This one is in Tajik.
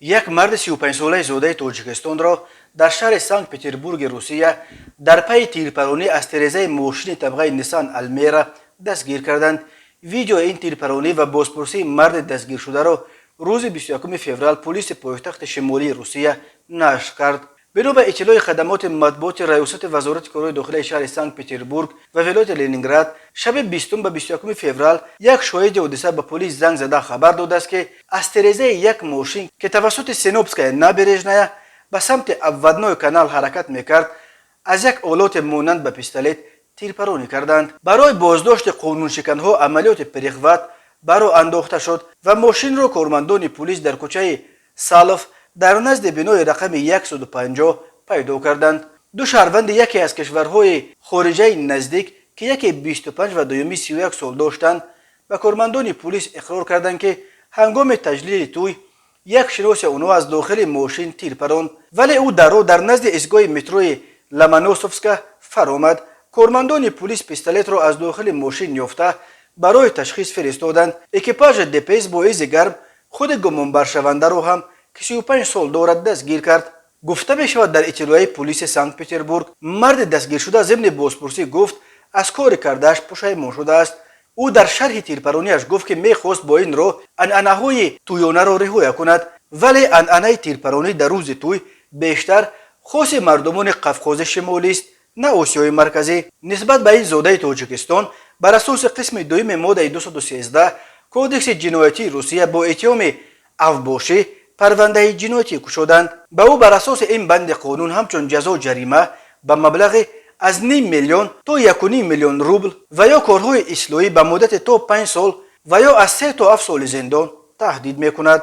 Як марди 35-солаи зодаи Тоҷикистонро дар шаҳри Санкт Петербурги Русия дар пайи тирпаронӣ аз терезаи мошини тамғаи Ниссан Алмера дастгир карданд. Видеои ин тирпаронӣ ва бозпурсии марди дастгиршударо рӯзи 21 феврал полиси пойтахти шимолии Русия нашр кард. Бино ба иттилои хадамоти матбуоти Раёсати Вазорати корҳои дохилаи шаҳри Санкт Петербург ва вилояти Ленинград, шаби 20 ба 21 феврал як шоҳиди ҳодиса ба полис занг зада хабар додааст, ки аз терезаи як мошин, ки тавассути Сенопская набережная ба самти Обводной канал ҳаракат мекард, аз як олоте монанд ба пистолет тирпаронӣ карданд. Барои боздошти қонуншиканҳо амалиёти перехват ба роҳ андохта шуд ва мошинро кормандони пулис дар кӯчаи Салов дар назди бинои рақами 150 пайдо карданд. Ду шаҳрванди яке аз кишварҳои хориҷаи наздик, ки яке 25 ва дуюми 31 сол доштанд, ба кормандони пулис иқрор карданд, ки ҳангоми таҷлили тӯй як шиноси онҳо аз дохили мошин тир паронд, вале ӯ дарро дар назди истгоҳи метрои Ломоносовска фаромад. Кормандони пулис пистолетро аз дохили мошин ёфта, барои ташхис фиристоданд. Экипажи ДПС бо изи гарм худи гумонбаршавандаро ҳам, ки 35 сол дорад, дастгир кард, гуфта мешавад дар иттилоияи пулиси Санкт Петербург. Марди дастгиршуда зимни бозпурсӣ гуфт, аз кори кардааш пушаймон шудааст. Ӯ дар шарҳи тирпарониаш гуфт, ки мехост бо ин роҳ анъанаҳои тӯёнаро риҳоя кунад, вале анъанаи тирпаронӣ дар рӯзи тӯй бештар хоси мардумони Қавқози Шимолист, на Осиёи Марказӣ. Нисбат ба ин зодаи Тоҷикистон бар асоси қисми дуюми моддаи 213 Кодекси ҷиноятии Русия бо иттиҳоми авбошӣ парвандаи ҷиноятӣ кушоданд. Ба ӯ бар асоси ин банди қонун ҳамчун ҷазо ҷарима ба маблағи аз ним миллион то 1,5 миллион рубл ва ё корҳои ислоҳӣ ба муддати то 5 сол ва ё аз 3 то 7 соли зиндон таҳдид мекунад.